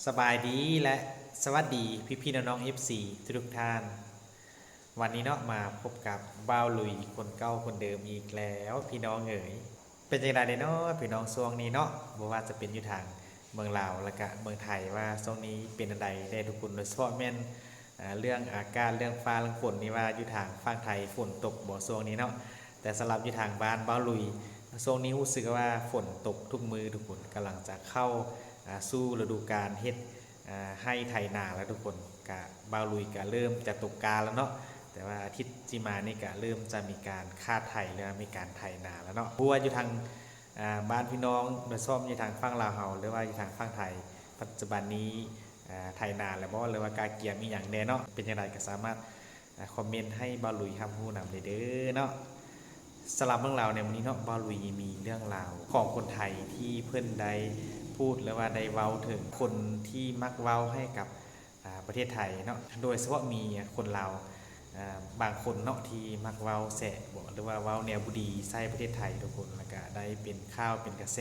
ສະບາຍດີ ແລະ ສະຫວັດດີພີ່ໆນ້ອງໆ ເອັຟຊີ ທຸກໆທ່ານ. ວັນນີ້ເນາະ ມາພົບກັບບ່າວລຸຍຄົນເກົ່າຄົນເດີມອີກແລ້ວພີ່ນ້ອງເອີຍ. ເປັນຈັ່ງໃດແດ່ເນາະພີ່ນ້ອງ ຊ່ວງນີ້ເນາະ ບໍ່ວ່າຈະເປັນຢູ່ທາງເມືອງລາວ ແລະກະເມືອງໄທ ວ່າຊ່ວງນີ້ເປັນອັນໃດແດ່ທຸກຄົນ ໂດຍສະເພາະແມ່ນ ອາ ເລື່ອງອາກາດ ເລື່ອງຟ້າເລື່ອງຝົນນີ້ ວ່າຢູ່ທາງຝັ່ງໄທຝົນຕົກບໍ່ຊ່ວງນີ້ເນາະ. ແຕ່ສຳລັບຢູ່ທາງບ້ານບ່າວລຸຍ ຊ່ວງນີ້ຮູ້ສຶກວ່າຝົນຕົກທຸກມື້ທຸກຄົນ ກຳລັງຈະເຂົ້າ ອາ ສູ່ລະດູການເຮັດ ອາ ໄຮ່ໄຖນາແລ້ວທຸກຄົນ. ກະບ່າວລຸຍກະເລີ່ມຈະຕົກກາແລ້ວເນາະ ແຕ່ວ່າອາທິດຊິມານີ້ກະເລີ່ມຈະມີການຄາດໄຖ ຫຼືວ່າມີການໄຖນາແລ້ວເນາະ. ເພາະວ່າຢູ່ທາງ ອາ ບ້ານພີ່ນ້ອງ ໂດຍສະເພາະຢູ່ທາງຝັ່ງລາວເຮົາ ຫຼືວ່າຢູ່ທາງຝັ່ງໄທ ປັດຈຸບັນນີ້ ອາ ໄຖນາແລ້ວບໍ່ ຫຼືວ່າກະກຽມອີ່ຫຍັງແດ່ເນາະ? ເປັນຈັ່ງໃດກະສາມາດ ອາ ຄອມເມັນໃຫ້ບ່າວລຸຍຮັບຮູ້ນຳເດີເນາະ. ສຳລັບເລື່ອງລາວໃນມື້ນີ້ເນາະ ບ່າວລຸຍມີເລື່ອງລາວຂອງຄົນໄທທີ່ເພິ່ນໄດ້ພູດ ຫຼືວ່າໄດ້ເວົ້າເຖິງຄົນທີ່ມັກເວົ້າໃຫ້ກັບ ອາ ປະເທດໄທເນາະ ໂດຍສະເພາະມີຄົນລາວ ອາ ບາງຄົນເນາະທີ່ມັກເວົ້າແຊະເບາະ ຫຼືວ່າເວົ້າແນວບໍ່ດີໃສ່ປະເທດໄທທຸກຄົນ ແລ້ວກະໄດ້ເປັນຂ່າວເປັນກະແສ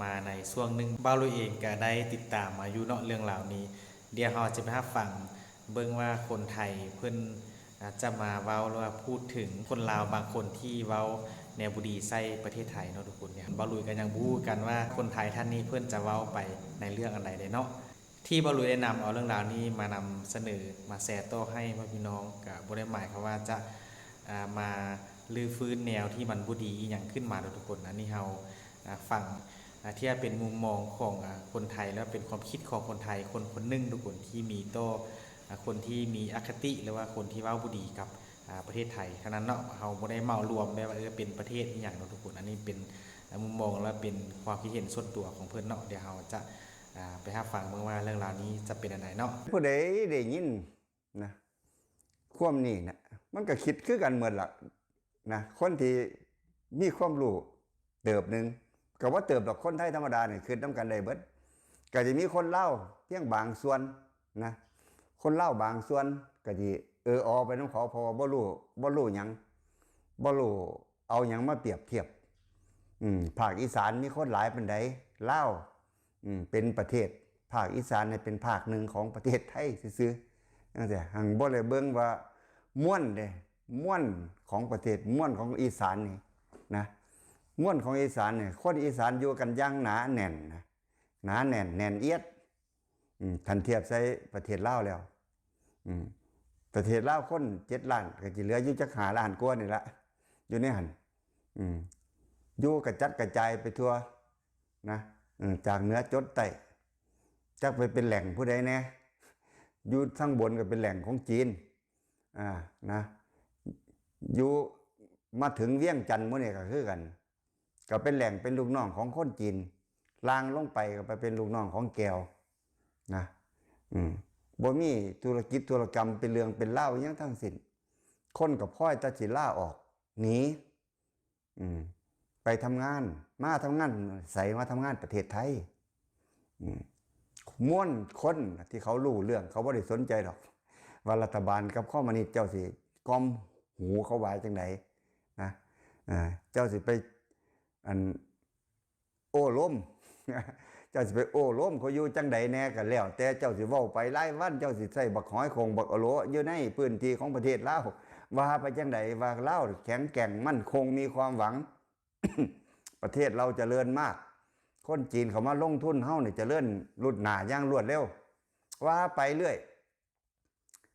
ມາໃນຊ່ວງໜຶ່ງ. ບ່າວລຸຍເອງກະໄດ້ຕິດຕາມມາຢູ່ເນາະເລື່ອງລາວນີ້. ດຽວເຮົາຈະໄປຮັບຟັງເບິ່ງວ່າຄົນໄທເພິ່ນ ອາ ຈະມາເວົ້າ ຫຼືວ່າພູດເຖິງຄົນລາວບາງຄົນທີ່ເວົ້າແນວບໍ່ດີໃສ່ປະເທດໄທເນາະທຸກຄົນ. ບ່າວລຸຍກະຍັງບໍ່ຮູ້ຄືກັນວ່າຄົນໄທທ່ານນີ້ເພິ່ນຈະເວົ້າໄປໃນເລື່ອງອັນໃດເດ້ເນາະ. ທີ່ບ່າວລຸຍໄດ້ນຳເອົາເລື່ອງລາວນີ້ມານຳສະເໜີ ມາແຊຕໍ່ໃຫ້ພໍ່ແມ່ພີ່ນ້ອງ ກະບໍ່ໄດ້ໝາຍຄວາມວ່າຈະ ອາ ມາຮື້ຟື້ນແນວທີ່ມັນບໍ່ດີອີ່ຫຍັງຂຶ້ນມາເນາະທຸກຄົນ. ອັນນີ້ເຮົາ ອາ ຟັງ ອາ ທີ່ວ່າເປັນມຸມມອງຂອງ ອາ ຄົນໄທ ແລະ ເປັນຄວາມຄິດຂອງຄົນໄທຄົນຄົນໜຶ່ງທຸກຄົນ ທີ່ມີຕໍ່ ອາ ຄົນທີ່ມີອະຄະຕິ ຫຼືວ່າຄົນທີ່ເວົ້າບໍ່ດີກັບ ອາ ປະເທດໄທເທົ່ານັ້ນເນາະ. ເຮົາບໍ່ໄດ້ເໝົາລວມແບບວ່າ ເອີ ເປັນປະເທດອີ່ຫຍັງເນາະທຸກຄົນ. ອັນນີ້ເປັນ ອາ ມຸມມອງ ແລະ ເປັນຄວາມຄິດເຫັນສ່ວນຕົວຂອງເພິ່ນເນາະ. ດຽວເຮົາຈະ ອາ ໄປຮັບຟັງເບິ່ງວ່າເລື່ອງລາວນີ້ຈະເປັນອັນໃດເນາະ. ຜູ້ໃດໄດ້ຍິນ ນະ ຄວາມນີ້ນະ ມັນກະຄິດຄືກັນໝົດລະນະ. ຄົນທີ່ມີຄວາມຮູ້ເຕີບໜຶ່ງ ກະບໍ່ເຕີບດອກ ຄົນໄທທຳມະດານີ້ຄິດນຳກັນໄດ້ເບິດ. ກະຈະມີຄົນລາວພຽງບາງສ່ວນນະ ຄົນລາວບາງສ່ວນກະຊິເອີອອໄປນຳເຂົາ ເພາະວ່າບໍ່ຮູ້ ບໍ່ຮູ້ຫຍັງ ບໍ່ຮູ້ເອົາຫຍັງມາປຽບທຽບ. ອືມ ພາກອີສານມີຄົນຫຼາຍປານໃດ? ລາວ ອືມ ເປັນປະເທດ ພາກອີສານນີ້ເປັນພາກໜຶ່ງຂອງປະເທດໄທຊື່ໆ ຈັ່ງຊີ້. ຫັ້ນບໍ່ໄດ້ເບິ່ງວ່າມວນເດ້ ມວນຂອງປະເທດ ມວນຂອງອີສານນີ້ນະ ມວນຂອງອີສານນີ້ ຄົນອີສານຢູ່ກັນຢ່າງໜາແໜ້ນນະ ໜາແໜ້ນ ແໜ້ນອຽດ. ອືມ ຄັນທຽບໃສ່ປະເທດລາວແລ້ວ ອືມ ປະເທດລາວຄົນເຈັດລ້ານ ກະຊິເຫຼືອຢູ່ຈັກຫ້າລ້ານກວ່ານີ້ລະ ຢູ່ໃນຫັ້ນ. ອືມ ຢູ່ກະຈັດກະຈາຍໄປທົ່ວນະ ເອີ ຈາກເໜືອຈົດໃຕ້ ຈັກໄປເປັນແຫຼ່ງຜູ້ໃດແດ່. ຢູ່ທາງບົນກະເປັນແຫຼ່ງຂອງຈີນ ອາ ນະ ຢູ່ມາເຖິງວຽງຈັນໝູ່ນີ້ກະຄືກັນ ກະເປັນແຫຼ່ງເປັນລູກນ້ອງຂອງຄົນຈີນ ລ່າງລົງໄປກະໄປເປັນລູກນ້ອງຂອງແກວນະ. ອືມ ບໍ່ມີທຸລະກິດທຸລະກຳເປັນເລື່ອງເປັນລາວອີ່ຫຍັງທັງສິ້ນ. ຄົນກະພອຍແຕ່ຊິລາອອກໜີ ອືມ ໄປທຳງານ ມາທຳງານໃສ? ມາທຳງານປະເທດໄທ. ອືມ ມວນຄົນທີ່ເຂົາຮູ້ເລື່ອງ ເຂົາບໍ່ໄດ້ສົນໃຈດອກວ່າລັດຖະບານກັບຄອມມູນິດ ເຈົ້າຊິກ່ອມຫູເຂົາວ່າຈັ່ງໃດນະ. ເຈົ້າຊິໄປ ອັນ ໂອ້ລົມ ເຈົ້າຊິໄປໂອ້ລົມເຂົາຢູ່ຈັ່ງໃດແດ່ ກະແລ້ວແຕ່ເຈົ້າຊິເວົ້າໄປ. ລາຍວັນເຈົ້າຊິໃຊ້ບັກຫອຍໂຂ່ງບັກອະໂຫຼຢູ່ໃນພື້ນທີ່ຂອງປະເທດລາວ ວ່າໄປຈັ່ງໃດ ວ່າລາວແຂງແກ່ງ ໝັ້ນຄົງ ມີຄວາມຫວັງ ປະເທດລາວຈະເລີນມາກ ຄົນຈີນເຂົ້າມາລົງທຶນເຮົານີ້ຈະເລີນລຸດໜ້າຢ່າງລວດເລັວ ວ່າໄປເລື້ອຍ.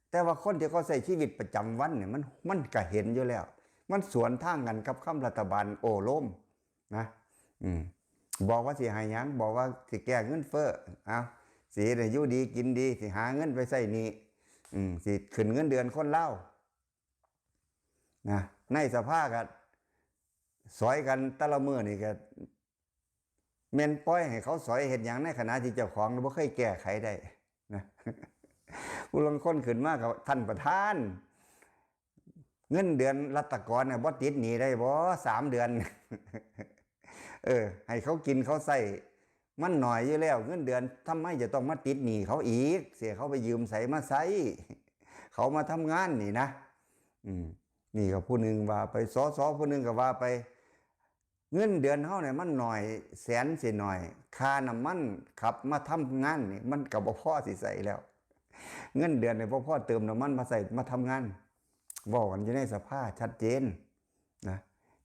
ແຕ່ວ່າຄົນທີ່ເຂົາໃຊ້ຊີວິດປະຈຳວັນນີ້ ມັນ ມັນກະເຫັນຢູ່ແລ້ວ ມັນສວນທາງກັນກັບຄຳລັດຖະບານໂອ້ລົມນະ. ອືມ ບອກວ່າຊິໃຫ້ຫຍັງ? ບອກວ່າຊິແກ້ເງິນເຟີ້ ເອົາ ຊິເຮັດໃຫ້ຢູ່ດີກິນດີ ຊິຫາເງິນໄປໃຊ້ໜີ້ ອືມ ຊິຂຶ້ນເງິນເດືອນຄົນລາວນະ. ໃນສະພາກະສອຍກັນແຕ່ລະມື້ນີ້ກະ ແມ່ນປ່ອຍໃຫ້ເຂົາສອຍເຮັດຫຍັງ ໃນຂະນະທີ່ເຈົ້າຂອງບໍ່ເຄີຍແກ້ໄຂໄດ້ນະ. ຜູ້ລາງຄົນຂຶ້ນມາກໍ ທ່ານປະທານ ເງິນເດືອນລັດຖະກອນນະ ບໍ່ຕິດໜີ້ໄດ້ບໍ່ ສາມເດືອນ? ເອີ ໃຫ້ເຂົາກິນເຂົາໃຊ້ ມັນໜ້ອຍຢູ່ແລ້ວ ເງິນເດືອນ ທຳໄມຈະຕ້ອງມາຕິດໜີ້ເຂົາອີກ? ເສຍເຂົາໄປຢືມໃສມາໃຊ້? ເຂົາມາທຳງານນີ້ນະ. ອືມ ນີ້ກໍຜູ້ໜຶ່ງວ່າໄປ ສສ ຜູ້ໜຶ່ງກໍວ່າໄປ. ເງິນເດືອນເຮົານີ້ມັນໜ້ອຍແສນຊິໜ້ອຍ, ຄ່ານ້ຳມັນຂັບມາທຳງານນີ້ມັນກໍບໍ່ພໍຊິໃຊ້ແລ້ວ. ເງິນເດືອນນີ້ບໍ່ພໍເຕີມນ້ຳມັນມາໃຊ້ ມາທຳງານ. ເວົ້າກັນຢູ່ໃນສະພາຊັດເຈນນະ.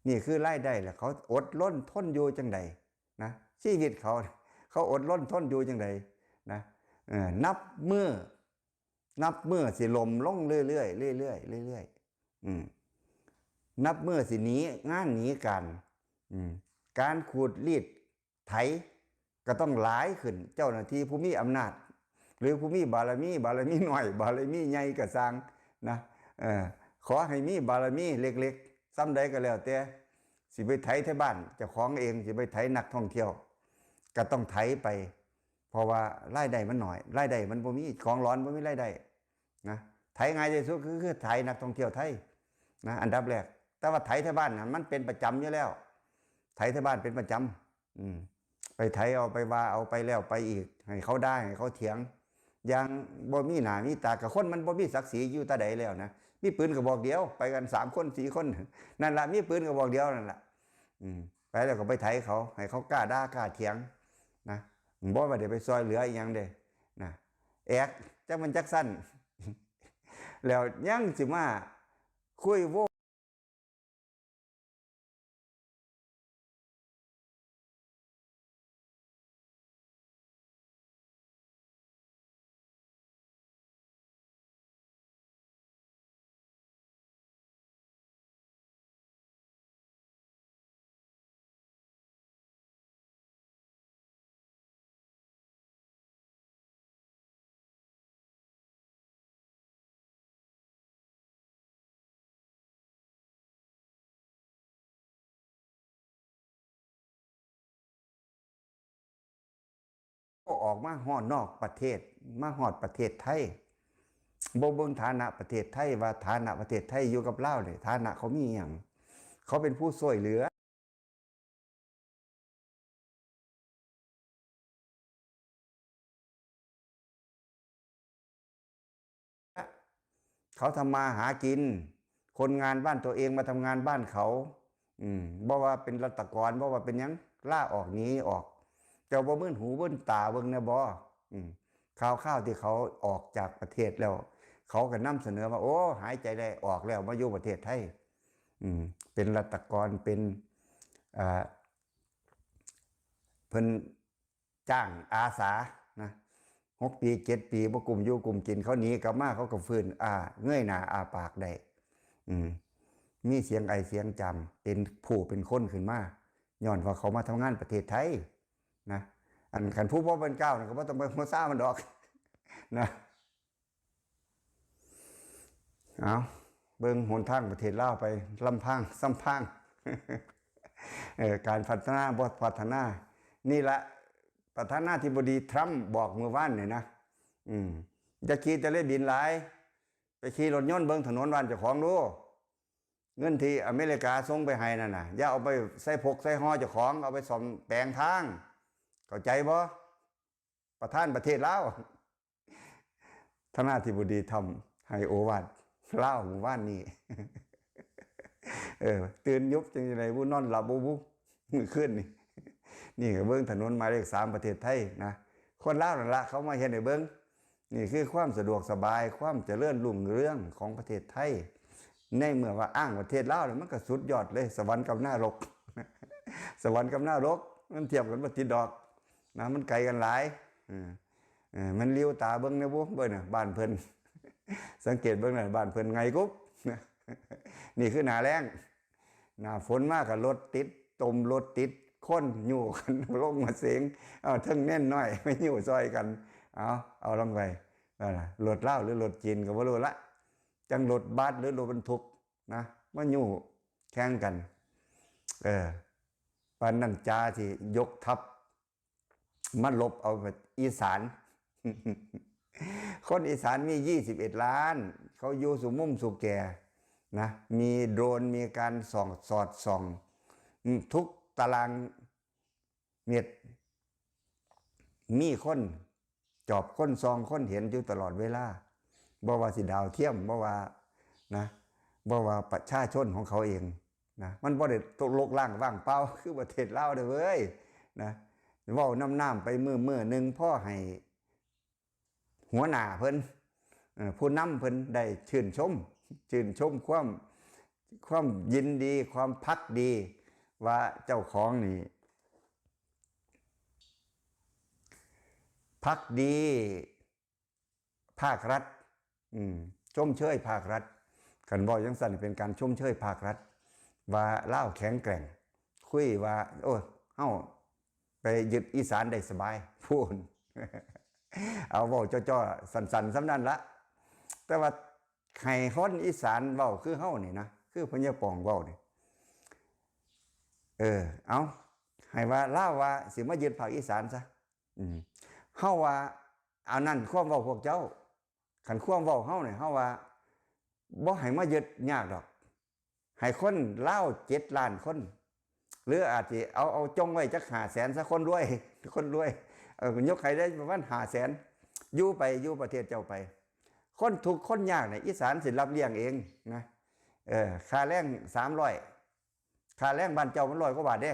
ນີ້ຄືລາຍໄດ້ ແລ້ວເຂົາອົດລົນທົນຢູ່ຈັ່ງໃດນະ? ຊີວິດເຂົາ ເຂົາອົດລົນທົນຢູ່ຈັ່ງໃດນະ? ເອີ ນັບມື້ ນັບມື້ຊິລົ້ມລົງເລື້ອຍໆ ເລື້ອຍໆ ເລື້ອຍໆ ອືມ ນັບມື້ຊິໜີງານໜີການ. ອືມ ການຂູດລີດໄຖກໍຕ້ອງຫຼາຍຂຶ້ນ. ເຈົ້າໜ້າທີ່ຜູ້ມີອຳນາດ ຫຼື ຜູ້ມີບາລະມີ, ບາລະມີໜ້ອຍ ບາລະມີໃຫຍ່ກໍຊ່າງນະ, ເອີ ຂໍໃຫ້ມີບາລະມີເລັກໆ ສ່ຳໃດກໍແລ້ວແຕ່, ຊິໄປໄຖແຖວບ້ານເຈົ້າຂອງເອງ, ຊິໄປໄຖນັກທ່ອງທ່ຽວ ກໍຕ້ອງໄຖໄປ. ເພາະວ່າລາຍໄດ້ມັນໜ້ອຍ, ລາຍໄດ້ມັນບໍ່ມີ, ຂອງຫຼອນບໍ່ມີລາຍໄດ້ນະ. ໄຖງ່າຍທີ່ສຸດຄື ຄືໄຖນັກທ່ອງທ່ຽວໄທນະ ອັນດັບແລກ. ແຕ່ວ່າໄຖແຖວບ້ານນະ ມັນເປັນປະຈຳຢູ່ແລ້ວ, ໄຖແຖວບ້ານເປັນປະຈຳ. ອືມ ໄປໄຖເອົາ ໄປວ່າເອົາ ໄປແລ້ວໄປອີກ, ໃຫ້ເຂົາດ່າ ໃຫ້ເຂົາຖຽງຢ່າງບໍ່ມີໜ້າມີຕາ. ກໍຄົນມັນບໍ່ມີສັກສີຢູ່ແຕ່ໃດແລ້ວນະ, ມີປືນກະບອກດຽວ, ໄປກັນສາມຄົນ ສີ່ຄົນ ນັ້ນລະ, ມີປືນກະບອກດຽວນັ້ນລະ. ອືມ ໄປແລ້ວກໍໄປໄຖເຂົາ, ໃຫ້ເຂົາກ້າດ່າກ້າຖຽງນະ, ບໍ່ວ່າໄດ້ໄປຊ່ອຍເຫຼືອອີ່ຫຍັງເດ້ນະ. ແອກ ຈັກແມ່ນຈັກຊັ້ນ ແລ້ວຍັງຊິມາຄຸຍໂວ ກໍອອກມາຮອດນອກປະເທດ, ມາຮອດປະເທດໄທ, ບໍ່ເບິ່ງຖານະປະເທດໄທວ່າຖານະປະເທດໄທຢູ່ກັບລາວນີ້ ຖານະເຂົາມີຫຍັງ? ເຂົາເປັນຜູ້ຊ່ວຍເຫຼືອ. ເຂົາທຳມາຫາກິນ, ຄົນງານບ້ານຕົວເອງມາທຳງານບ້ານເຂົາ. ອືມ ບໍ່ວ່າເປັນລັດຖະກອນ, ບໍ່ວ່າເປັນຫຍັງ, ລາອອກ, ໜີອອກ. ເຈົ້າບໍ່ມື່ນຫູມື່ນຕາເບິ່ງແດ່ບໍ່? ອືມ ຂ່າວໆທີ່ເຂົາອອກຈາກປະເທດແລ້ວ, ເຂົາກໍນຳສະເໜີວ່າ ໂອ້ ຫາຍໃຈໄດ້ອອກແລ້ວ ມາຢູ່ປະເທດໄທ. ອືມ ເປັນລັດຖະກອນ, ເປັນ ເອີ ເພິ່ນຈ້າງອາສານະ, ຫົກປີ ເຈັດປີ ບໍ່ກຸ້ມຢູ່ກຸ້ມກິນ, ເຂົາໜີກັບມາ ເຂົາກໍຟື້ນ ອາ ເງີຍໜ້າອ້າປາກໄດ້. ອືມ ມີສຽງໄອສຽງຈາມ, ເປັນຜູ້ເປັນຄົນຂຶ້ນມາ, ຍ້ອນວ່າເຂົາມາທຳງານປະເທດໄທນະ. ອັນ ຄັນຜູ້ບໍ່ເປັນກ້າວນັ້ນ ກໍບໍ່ຕ້ອງໄປຫົວຊາມັນດອກນະ. ເອົາ ເບິ່ງຫົນທາງປະເທດລາວໄປ ລຳພັງ ສຳພັງ ເອີ ການພັດທະນາບໍ່ພັດທະນາ. ນີ້ລະ ປະທານາທິບໍດີທຣຳບອກມື້ວານນີ້ນະ. ອືມ ຢ່າຂີ່ແຕ່ເລບິນຫຼາຍ, ໄປຂີ່ລົດຍົນເບິ່ງຖະໜົນບ້ານເຈົ້າຂອງດູ. ເງິນທີ່ອາເມລິກາສົ່ງໄປໃຫ້ນັ້ນນະ ຢ່າເອົາໄປໃສ່ພົກໃສ່ຫໍ່ເຈົ້າຂອງ, ເອົາໄປສ້ອມແປງທາງ. ເຂົ້າໃຈບໍ່? ປະທານປະເທດລາວ ປະທານາທິບໍດີທຣຳໃຫ້ໂອວາດລາວມື້ວານນີ້. ເອີ ຕື່ນຍຸບຈັ່ງໃດບໍ່ ນອນຫຼັບບໍ່ບຸມື້ຄືນນີ້. ນີ້ກໍເບິ່ງຖະໜົນໝາຍເລກສາມປະເທດໄທນະ, ຄົນລາວນັ້ນລະເຂົາມາເຮັດໃຫ້ເບິ່ງ. ນີ້ຄືຄວາມສະດວກສະບາຍ, ຄວາມຈະເລີນຮຸ່ງເຮືອງຂອງປະເທດໄທ. ໃນເມື່ອວ່າອ້າງປະເທດລາວແລ້ວ ມັນກໍສຸດຍອດເລີຍ, ສະຫວັນກັບນະລົກ, ສະຫວັນກັບນະລົກ ມັນທຽບກັນບໍ່ຕິດດອກນະ, ມັນໄກກັນຫຼາຍ. ເອີ ເອີ ມັນຫຼິວຕາເບິ່ງແດ່ບຸ ເບິ່ງນະ ບ້ານເພິ່ນ, ສັງເກດເບິ່ງນະ ບ້ານເພິ່ນໄຫງກຸບ. ນີ້ຄືໜ້າແລ້ງ, ໜ້າຝົນມາກໍລົດຕິດ, ຕົມລົດຕິດ, ຄົນຍູ້ກັນລົງມາເສັງ, ເອົາເຖິງເນັ້ນນ້ອຍມາຍູ້ຊ່ອຍກັນ. ເອົາ ເອົາລອງໄປ, ເອີ ລົດລາວຫຼືລົດຈີນກໍບໍ່ຮູ້ລະ, ຈັ່ງລົດບັສຫຼືລົດບັນທຸກນະ ມາຍູ້ແຂ່ງກັນ. ເອີ ປານນັ້ນຈາຊິຍົກທັບ ມາລົບເອົາອີສານ. ຄົນອີສານມີຊາວເອັດລ້ານ, ເຂົາຢູ່ສູ່ມຸມສູ່ແກ່ນະ, ມີໂດຣນ, ມີການສ່ອງ, ສອດສ່ອງ ອືມ ທຸກຕາລາງເມັດ, ມີຄົນຈອບ, ຄົນສ່ອງ, ຄົນເຫັນຢູ່ຕະຫຼອດເວລາ, ບໍ່ວ່າຊິດາວທຽມ, ບໍ່ວ່ານະ, ບໍ່ວ່າປະຊາຊົນຂອງເຂົາເອງ ນະ ມັນບໍ່ໄດ້ຕົກລົກລ້າງວ່າງເປົ່າຄືປະເທດລາວເດ້ເວີຍນະ. ເວົ້ານ້ຳໆໄປມື້ໆໜຶ່ງ ພໍໃຫ້ຫົວໜ້າເພິ່ນ ເອີ ຜູ້ນຳເພິ່ນໄດ້ຊື່ນຊົມ ຊື່ນຊົມຄວາມ ຄວາມຍິນດີ ຄວາມພັກດີ ວ່າເຈົ້າຂອງນີ້ພັກດີ ພາກລັດ ອືມ ຊົມເຊີຍພາກລັດ. ຄັນເວົ້າຈັ່ງຊັ້ນເປັນການຊົມເຊີຍພາກລັດ ວ່າລາວແຂງແກຮ່ງ ຄຸຍວ່າ ໂອ້ ເຮົາໄປຍຶດອີສານໄດ້ສະບາຍພຸ້ນ. ເອົາເວົ້າຈໍ້ໆສັ້ນໆສ່ຳນັ້ນລະ. ແຕ່ວ່າໃຫ້ຄົນອີສານເວົ້າຄືເຮົານີ້ນະ ຄືພະຍາປອງເວົ້ານີ້ ເອີ ເອົາ ໃຫ້ວ່າລາວວ່າຊິມາຍຶດພາກອີສານຊະ. ອືມ ເຮົາວ່າ ອັນນັ້ນຄວາມເວົ້າພວກເຈົ້າ. ຄັນຄວາມເວົ້າເຮົານີ້ ເຮົາວ່າບໍ່ໃຫ້ມາຍຶດຍາກດອກ. ໃຫ້ຄົນລາວເຈັດລ້ານຄົນ ຫຼືອາດຊິເອົາ ເອົາຈົ່ງໄວ້ຈັກຫ້າແສນຊະ ຄົນລວຍ ຄົນລວຍ ເອີ ຍົກໃຫ້ໄດ້ປະມານຫ້າແສນ ຢູ່ໄປ ຢູ່ປະເທດເຈົ້າໄປ. ຄົນທຸກຄົນຍາກນີ້ ອີສານຊິຮັບລ້ຽງເອງນະ. ເອີ ຄ່າແຮງສາມຮ້ອຍ ຄ່າແຮງບ້ານເຈົ້າມັນຮ້ອຍກວ່າບາດເດ້.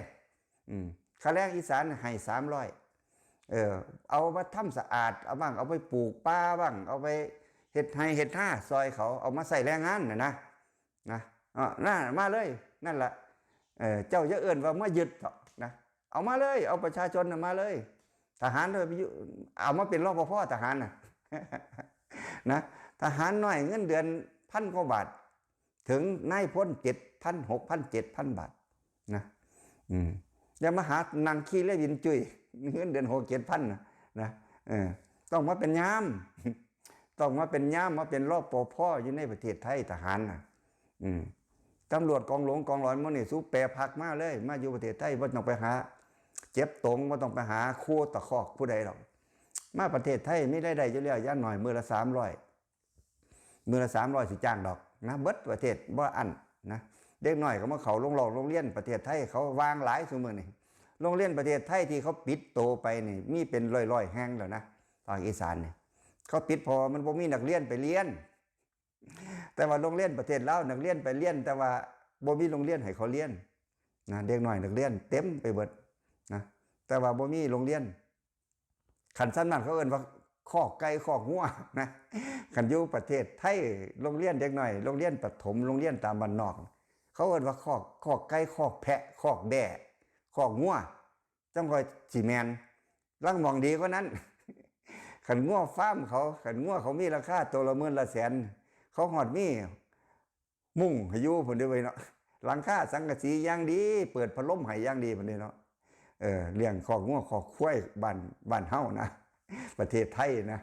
ອືມ ຄ່າແຮງອີສານໃຫ້ສາມຮ້ອຍ ເອີ ເອົາມາທຳສະອາດ ເອົາບ້າງ ເອົາໄປປູກປ່າບ້າງ ເອົາໄປເຮັດໄຮ່ເຮັດນາຊ່ອຍເຂົາ ເອົາມາໃຊ້ແຮງງານນະ ນະ ນະ ເອົາ ນະ ມາເລີຍ ນັ້ນລະ. ເອີ ເຈົ້າຢ່າເອີ້ນວ່າມາຍຶດເຖາະນະ ເອົາມາເລີຍ ເອົາປະຊາຊົນນະມາເລີຍ. ທະຫານເອົາມາເປັນ ລປພ ທະຫານນະ ນະ ທະຫານນ້ອຍເງິນເດືອນພັນກວ່າບາດ ເຖິງນາຍພົນເຈັດພັນ ຫົກພັນ ເຈັດພັນບາດນະ. ອືມ ຢ່າມາຫານັ່ງຂີ່ເລວິນຈຸ້ຍ ເງິນເດືອນຫົກເຈັດພັນນະ ນະ. ເອີ ຕ້ອງມາເປັນຍາມ ຕ້ອງມາເປັນຍາມ ມາເປັນ ລປພ ຢູ່ໃນປະເທດໄທ ທະຫານນະ. ອືມ ຕຳຫຼວດກອງຫຼົງກອງຫຼອນໝູ່ນີ້ ສູແປພັກມາເລີຍ ມາຢູ່ປະເທດໄທ ບໍ່ຕ້ອງໄປຫາເຈັບຕົງ ບໍ່ຕ້ອງໄປຫາໂຄຕະຄອກຜູ້ໃດດອກ. ມາປະເທດໄທມີລາຍໄດ້ຢູ່ແລ້ວ ຢ່າງໜ້ອຍມື້ລະສາມຮ້ອຍ ມື້ລະສາມຮ້ອຍ ຊິຈ້າງດອກນະ ເບິດປະເທດບໍ່ອັ້ນນະ. ເດັກນ້ອຍກໍມາເຂົ້າໂຮງລອກໂຮງຮຽນປະເທດໄທ ເຂົາວ່າງຫຼາຍຊຸມື້ນີ້. ໂຮງຮຽນປະເທດໄທທີ່ເຂົາປິດໂຕໄປນີ້ ມີເປັນຮ້ອຍໆແຫ່ງແລ້ວນະ ພາກອີສານນີ້ ເຂົາປິດເພາະວ່າມັນບໍ່ມີນັກຮຽນໄປຮຽນ. ແຕ່ວ່າໂຮງຮຽນປະເທດລາວ ນັກຮຽນໄປຮຽນ ແຕ່ວ່າບໍ່ມີໂຮງຮຽນໃຫ້ເຂົາຮຽນນະ ເດັກນ້ອຍນັກຮຽນເຕັມໄປເບິດນະ ແຕ່ວ່າບໍ່ມີໂຮງຮຽນ. ຄັນຊັ້ນນັ້ນເຂົາເອີ້ນວ່າຄອກໄກ່ຄອກງົວນະ. ຄັນຢູ່ປະເທດໄທ ໂຮງຮຽນເດັກນ້ອຍ ໂຮງຮຽນປະຖົມ ໂຮງຮຽນຕາມບ້ານນອກ ເຂົາເອີ້ນວ່າຄອກ ຄອກໄກ່ ຄອກແພະ ຄອກແບ້ ຄອກງົວ ຈັ່ງຄ່ອຍຊິແມ່ນ. ລາງໝ່ອງດີກວ່ານັ້ນ ຄັນງົວຟາມເຂົາ ຄັນງົວເຂົາມີລາຄາໂຕລະໝື່ນລະແສນ ເຂົາຮອດມີ ມຸງໃຫ້ຢູ່ພຸ້ນເດ້ເວີຍເນາະ ຫຼັງຄາສັງກະສີຢ່າງດີ ເປີດພັດລົມໃຫ້ຢ່າງດີພຸ້ນເດ້ເນາະ. ເອີ ລ້ຽງຄອກງົວຄອກຄວາຍບ້ານ ບ້ານເຮົານະ ປະເທດໄທນະ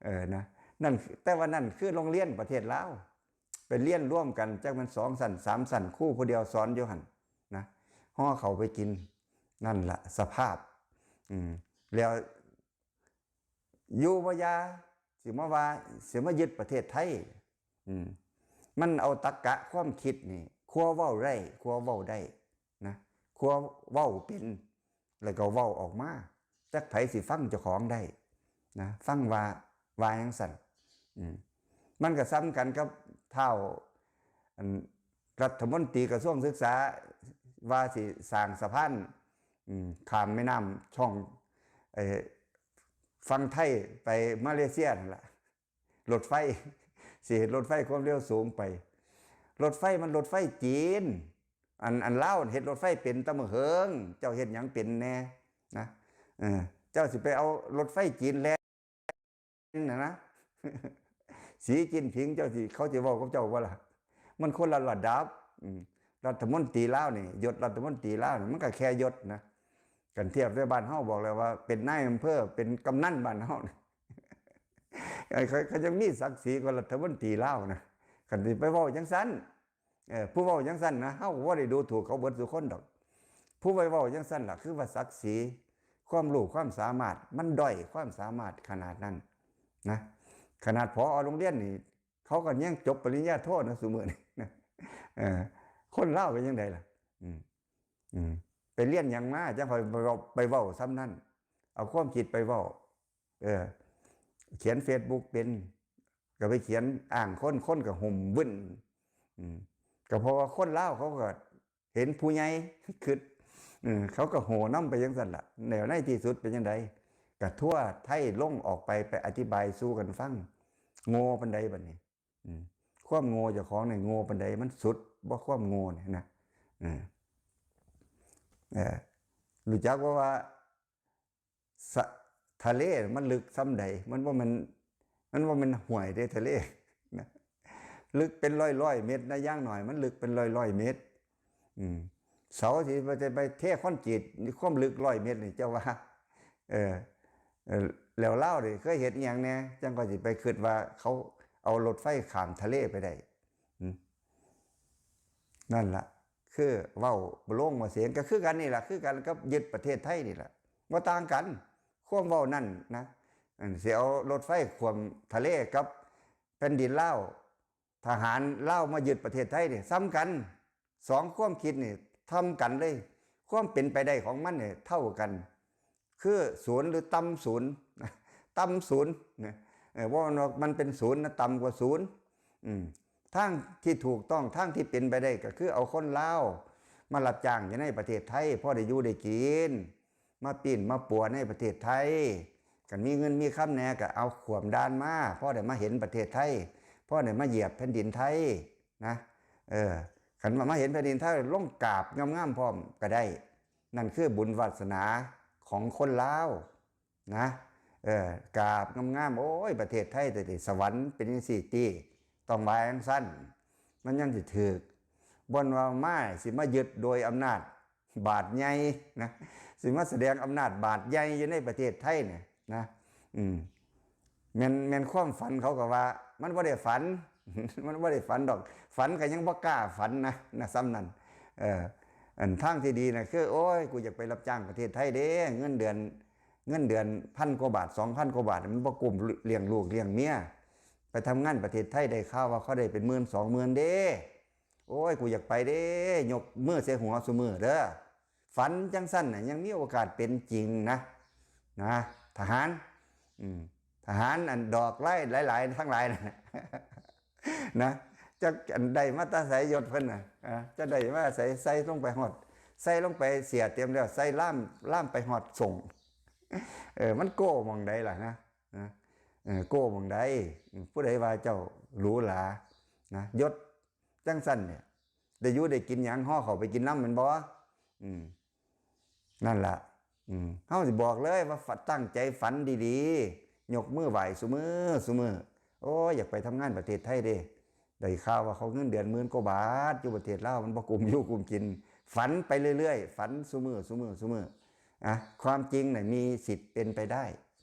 ເອີ ນະ ນັ້ນ ແຕ່ວ່ານັ້ນຄືໂຮງຮຽນປະເທດລາວ ໄປຮຽນລວມກັນ ຈັກແມ່ນສອງຊັ້ນສາມຊັ້ນ ຄູຜູ້ດຽວສອນຢູ່ຫັ້ນນະ ຫໍ່ເຂົ້າໄປກິນ. ນັ້ນລະສະພາບ ອືມ ແລ້ວ ຢູ່ບໍ່ຢ່າ ຊິມາວ່າ ຊິມາຍຶດປະເທດໄທ ອືມ ມັນເອົາຕັກກະຄວາມຄິດນີ້ ຄົວເວົ້າໄດ້ ຄົວເວົ້າໄດ້ນະ ຄົວເວົ້າເປັນ ແລ້ວກໍເວົ້າອອກມາ ຈັກໃຜຊິຟັງເຈົ້າຂອງໄດ້ນະ ຟັງວ່າ ວ່າຈັ່ງຊັ້ນ. ອືມ ມັນກໍສ່ຳກັນກັບທ້າວ ອັນ ລັດຖະມົນຕີກະຊວງສຶກສາ ວ່າຊິສ້າງສະພານ ອືມ ຂ້າມແມ່ນ້ຳຊ່ອງ ເອີ ຝັ່ງໄທໄປມາເລເຊຍນັ້ນລະ ລົດໄຟ ຊິເຮັດລົດໄຟຄວາມເລັວສູງໄປ. ລົດໄຟມັນລົດໄຟຈີນ ອັນ ອັນລາວເຮັດລົດໄຟເປັນຕະມະເຫິງ ເຈົ້າເຮັດຫຍັງເປັນແດ່ນະ? ເອີ ເຈົ້າຊິໄປເອົາລົດໄຟຈີນແລ່ນ ນັ້ນນະ ສີຈິ້ນຜິງ ເຈົ້າຊິ ເຂົາຊິເວົ້າກັບເຈົ້າບໍ່ລະ? ມັນຄົນລະລະດັບ. ອືມ ລັດຖະມົນຕີລາວນີ້ ຍົດລັດຖະມົນຕີລາວນີ້ ມັນກໍແຄ່ຍົດນະ ຄັນທຽບໃສ່ບ້ານເຮົາ ບອກແລ້ວວ່າເປັນນາຍອຳເພີ ເປັນກຳນັນບ້ານເຮົານີ້ ເຂົາ ເຂົາຍັງມີສັກສີກວ່າລັດຖະມົນຕີລາວນະ ຄັນຊິໄປເວົ້າຈັ່ງຊັ້ນ. ເອີ ຜູ້ເວົ້າຈັ່ງຊັ້ນນະ ເຮົາກໍບໍ່ໄດ້ດູຖູກເຂົາເບິດສູ່ຄົນດອກ. ຜູ້ໄປເວົ້າຈັ່ງຊັ້ນລະ ຄືວ່າສັກສີ ຄວາມຮູ້ຄວາມສາມາດ ມັນດ້ອຍຄວາມສາມາດຂະໜາດນັ້ນນະ. ຂະໜາດ ຜອ ໂຮງຮຽນນີ້ ເຂົາກໍຍັງຈົບປະລິນຍາໂທນະ ຊຸມື້ນີ້ນະ. ເອີ ຄົນລາວເປັນຈັ່ງໃດລະ? ອືມ ອືມ ໄປຮຽນຫຍັງມາ ຈັ່ງຄ່ອຍໄປເວົ້າ ໄປເວົ້າສ່ຳນັ້ນ ເອົາຄວາມຄິດໄປເວົ້າ. ເອີ ຂຽນເຟສບຸກເປັນ ກໍໄປຂຽນອ້າງຄົນ ຄົນກໍຫຸ້ມວຶ້ນ. ອືມ ກໍເພາະວ່າຄົນລາວເຂົາກໍ ເຫັນຜູ້ໃຫຍ່ຄຶດ ເອີ ເຂົາກໍໂຫນຳໄປຈັ່ງຊັ້ນລະ. ແລ້ວໃນທີ່ສຸດເປັນຈັ່ງໃດ? ກະທົວໄທລົງອອກໄປ ໄປອະທິບາຍສູ່ກັນຟັງ. ໂງ່ປານໃດບັດນີ້? ອືມ ຄວາມໂງ່ເຈົ້າຂອງນີ້ໂງ່ປານໃດ? ມັນສຸດບໍ່ຄວາມໂງ່ນີ້ນະ? ເອີ ເອີ ຮູ້ຈັກບໍ່ວ່າ ສະ ທະເລມັນເລິກສ່ຳໃດ? ມັນບໍ່ແມ່ນ ມັນບໍ່ແມ່ນຫ້ວຍເດ້ ທະເລນະ ເລິກເປັນຮ້ອຍໆເມັດນະ ຢ່າງໜ້ອຍມັນເລິກເປັນຮ້ອຍໆເມັດ. ອືມ ເສົາທີ່ວ່າຈະໄປເທຄອນກຣີດ ຄວາມເລິກຮ້ອຍເມັດນີ້ ເຈົ້າວ່າ ເອີ ເອີ ແລ້ວລາວນີ້ເຄີຍເຮັດອີ່ຫຍັງແດ່? ຈັ່ງຂ້ອຍຊິໄປຄິດວ່າເຂົາເອົາລົດໄຟຂ້າມທະເລໄປໄດ້. ອືມ ນັ້ນລະ ຄືເວົ້າບໍ່ລົງບໍ່ສຽງ ກໍຄືກັນນີ້ລະ ຄືກັນກັບຍຶດປະເທດໄທນີ້ລະ ບໍ່ຕ່າງກັນ. ຄວາມເວົ້ານັ້ນນະ ອັນຊິເອົາລົດໄຟຂ້າມທະເລກັບແຜ່ນດິນລາວ ທະຫານລາວມາຍຶດປະເທດໄທນີ້ສ່ຳກັນ. ສອງຄວາມຄິດນີ້ສ່ຳກັນເລີຍ ຄວາມເປັນໄປໄດ້ຂອງມັນນີ້ເທົ່າກັນ ຄືສູນ ຫຼື ຕ່ຳສູນ ຕ່ຳສູນນະ. ເອີ ບໍ່ແມ່ນວ່າມັນເປັນສູນນະ ຕ່ຳກວ່າສູນ. ອືມ ທາງທີ່ຖືກຕ້ອງ ທາງທີ່ເປັນໄປໄດ້ ກໍຄືເອົາຄົນລາວມາຮັບຈ້າງຢູ່ໃນປະເທດໄທ ພໍໄດ້ຢູ່ໄດ້ກິນ ມາປີ້ນມາປົວໃນປະເທດໄທ. ຄັນມີເງິນມີຄຳແດ່ກໍເອົາຂ້າມດ່ານມາ ພໍໄດ້ມາເຫັນປະເທດໄທ ພໍໄດ້ມາຢຽບແຜ່ນດິນໄທນະ. ເອີ ຄັນວ່າມາເຫັນແຜ່ນດິນໄທ ລົງກາບງາມໆພ້ອມກໍໄດ້. ນັ້ນຄືບຸນວາສະໜາຂອງຄົນລາວນະ. ເອີ ກາບງາມໆ ໂອ້ຍ ປະເທດໄທແຕ່ສະຫວັນເປັນຈັ່ງຊີ້ຕິ ຕ້ອງວ່າຈັ່ງຊັ້ນ ມັນຍັງຊິຖືກ. ບໍ່ແມ່ນວ່າມາ ຊິມາຍຶດໂດຍອຳນາດບາດໃຫຍ່ນະ ຊິມາສະແດງອຳນາດບາດໃຫຍ່ຢູ່ໃນປະເທດໄທນີ້ນະ. ອືມ ແມ່ນ ແມ່ນຄວາມຝັນ ເຂົາກໍວ່າມັນບໍ່ໄດ້ຝັນ ມັນບໍ່ໄດ້ຝັນດອກ ຝັນກໍຍັງບໍ່ກ້າຝັນນະ ນະ ສ່ຳນັ້ນ. ເອີ ອັນທາງທີ່ດີນະ ຄື ໂອ້ຍ ກູຢາກໄປຮັບຈ້າງປະເທດໄທເດ້ ເງິນເດືອນ ເງິນເດືອນພັນກວ່າບາດ ສອງພັນກວ່າບາດ ມັນບໍ່ກຸ້ມລ້ຽງລູກລ້ຽງເມຍ. ໄປທຳງານປະເທດໄທ ໄດ້ຂ່າວວ່າເຂົາໄດ້ເປັນໝື່ນສອງໝື່ນເດ້. ໂອ້ຍ ກູຢາກໄປເດ້ ຍົກມືໃສ່ຫົວຊຸມື້ເດີ. ຝັນຈັ່ງຊັ້ນນະ ຍັງມີໂອກາດເປັນຈິງນະ ນະ ທະຫານ. ອືມ ທະຫານອັນດອກໄລ່ຫຼາຍໆທັງຫຼາຍນະ ນະ ຈັກອັນໄດ້ມາແຕ່ໃສ ຍົດເພິ່ນນະ ອາ ຈະໄດ້ມາໃສ ໃສ່ລົງໄປຮອດ ໃສ່ລົງໄປເສຍເຕັມແລ້ວ ໃສ່ລາມ ລາມໄປຮອດສົ້ງ. ເອີ ມັນໂກ້ໝ່ອງໃດລະນະ ນະ ເອີ ໂກ້ໝ່ອງໃດ? ຜູ້ໃດວ່າເຈົ້າຫຼູຫຼານະ? ຍົດ ຈັ່ງຊັ້ນນີ້ ໄດ້ຢູ່ໄດ້ກິນຫຍັງ ຫໍ່ເຂົ້າໄປກິນນຳແມ່ນບໍ່? ອືມ ນັ້ນລະ ອືມ ເຮົາຊິບອກເລີຍວ່າ ຟັ- ຕັ້ງໃຈຝັນດີໆ ຍົກມືໄຫວ້ຊຸມື້ ຊຸມື້. ໂອ້ຍ ຢາກໄປທຳງານປະເທດໄທເດ້ ໄດ້ຂ່າວວ່າເຂົາເງິນເດືອນໝື່ນກວ່າບາດ ຢູ່ປະເທດລາວມັນບໍ່ກຸ້ມຢູ່ກຸ້ມກິນ. ຝັນໄປເລື້ອຍໆ ຝັນຊຸມື້ ຊຸມື້ ຊຸມື້. ອະ ຄວາມຈິງນະມີສິດເປັນໄປໄດ້.